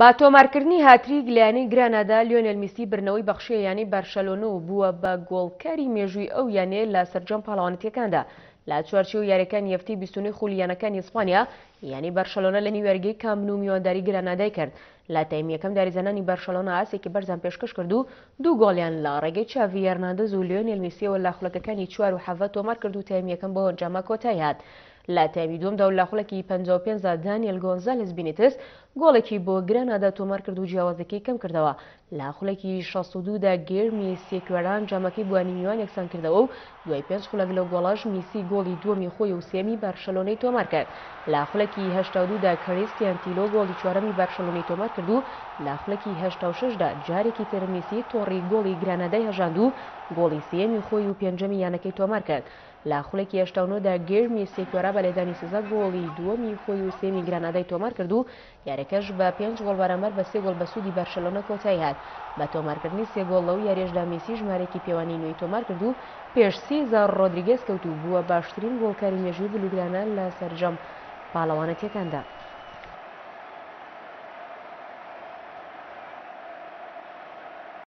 بە تۆمارکردنی هاتریک لە یانەی گرانادا، لیۆنێل میسی بردنەوەی بەخشیە یانەی بەرشەلۆنە و بووە بە گۆڵکاری مێژووی ئەو یانەیە لە سەرجەم پاڵەوانێتیەکاندا. لە چوارچێوەی یاریەکانی هەفتەی 29 خولی یانەکانی ئیسپانیا، یانەی بەرشەلۆنە لە نیو یاریگەی کامپ نو میوانداری گرانادای کرد. لە تایمی یەکەمدا یاریزانانی بەرشەلۆنە ئاستێکی بەرزیان پێشکەش کرد و دوو گۆڵیان لە ڕێگەی چاڤی هێرناندز و لیۆنێل میسیەوە لە خولەکەکانی چوار و 17 تۆمار کرد و تایمی یەکەم بەو ئەنجامە کۆتایی هات. لە تایمی دووەمدا و لە خولەکی 55 دا دانیێل گۆنزالێس بینیتس گۆڵێکی بۆ گرانادا تۆمارکرد و جیاوازیەکەی کەمکردەوە. لە خولەکی 62 دا گێرمی سێکوێرا ئەنجامەکەی بۆ یانەی میوان یەکسانکردەوە و دوای پێنج خولەک لەو گۆڵەش میسی گۆڵی دووەمی خۆی و سێیەمی بەرشەلۆنەی تۆمارکرد. لە خولەکی 82 دا کریستیان تیلۆ گۆڵی چوارەمی بەرشەلۆنەی تۆمارکرد و لە خولەکی 86 دا جارێکی تر میسی تۆڕی گۆڵی گرانادای هەژاند و گۆڵی سێیەمی خۆی و پێنجەمی یانەکەی تۆمارکرد. لە خولەکی 89 دا گێرمی سێکوێرا بە لێدانی سزا گۆڵی دووەمی خۆی و سێیەمی گرانادای تۆمارکرد و یاریەکەش بە پێنج گۆڵ بەرامبەر بە سێ گۆڵ بە سوودی بەرشەلۆنە کۆتایی هات. بە تۆمارکردنی سێ گۆڵ لەو یاریەشدا میسی ژمارەیەکی پێوانەیی نوێی تۆمارکرد و پێش سیزار رۆدریگێز کەوت و بووە باشترین گۆڵکاری مێژووی بلوگرانا لە سەرجەم پاڵەوانێتیەکاندا.